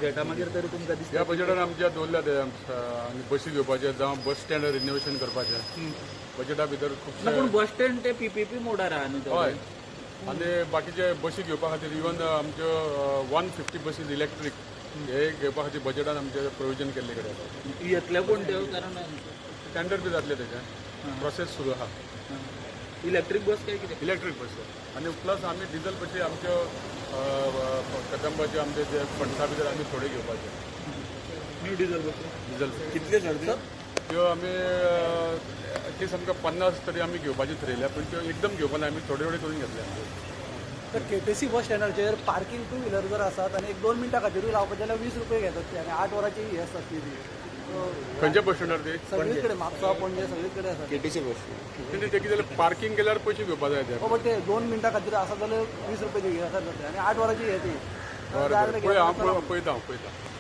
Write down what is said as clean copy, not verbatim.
बजेटा मागीर तरी तुमकां दिसता? ह्या बजेटान आमच्या दवरल्या ते आनी बसी घेवपाचे जावं बस स्टँड रिनोवेशन करपाचें बजेटा भितर ना, खुबशे. पूण बस स्टँड ते पीपीपी मोडार आहा न्हू? हय, आनी बाकीचे बसी घेवपा खातीर इवन आमच्यो 150 बसीस इलेक्ट्रीक हे घेवपा खातीर बजेटान आमचे प्रोविजन केल्ले कडेन आसा. येतले कोण त्यो? कारण टेंडर बी जातले, तेजें प्रोसेस सुरू आहा. इलेक्ट्रीक बस काय कितें? इलेक्ट्रीक बस आनी प्लस आमी डिझल बसी आमच्यो कदंबाच्यो आमचे जे फंड्सा भितर आमी थोडे घेवपाचे. न्यू डिझल बस. डिझल. कितले सर त्यो? त्यो आमी एटलीस्ट आमकां 50 तरी आमी घेवपाची थरयल्या, पूण त्यो एकदम घेवपा ना, आमी थोडे थोडे करून घेतले. तर केटीसी बस स्टँडाचेर पार्किंग टू व्हिलर जर आसात आनी एक 2 मिनटां खातीरूय लावपाक जाल्यार 20 रुपये घेतात ते आनी 8 वरांची ही आसता ती बी. So, खंयच्या बस स्टँडार ती? सगळीच कडेन, म्हापसा, पणजे सगळीच कडेन आसा. केटीसी बस. ते कितें जाल्यार पार्किंग केल्यार पयशे घेवपा जाय ते. हो, बट ते 2 मिनटां खातीर आसा जाल्यार 20 रुपये घेतात ते आनी 8 वरांची हे ती. बरें बरें, पळय, हांव पळयता, हांव पळयता.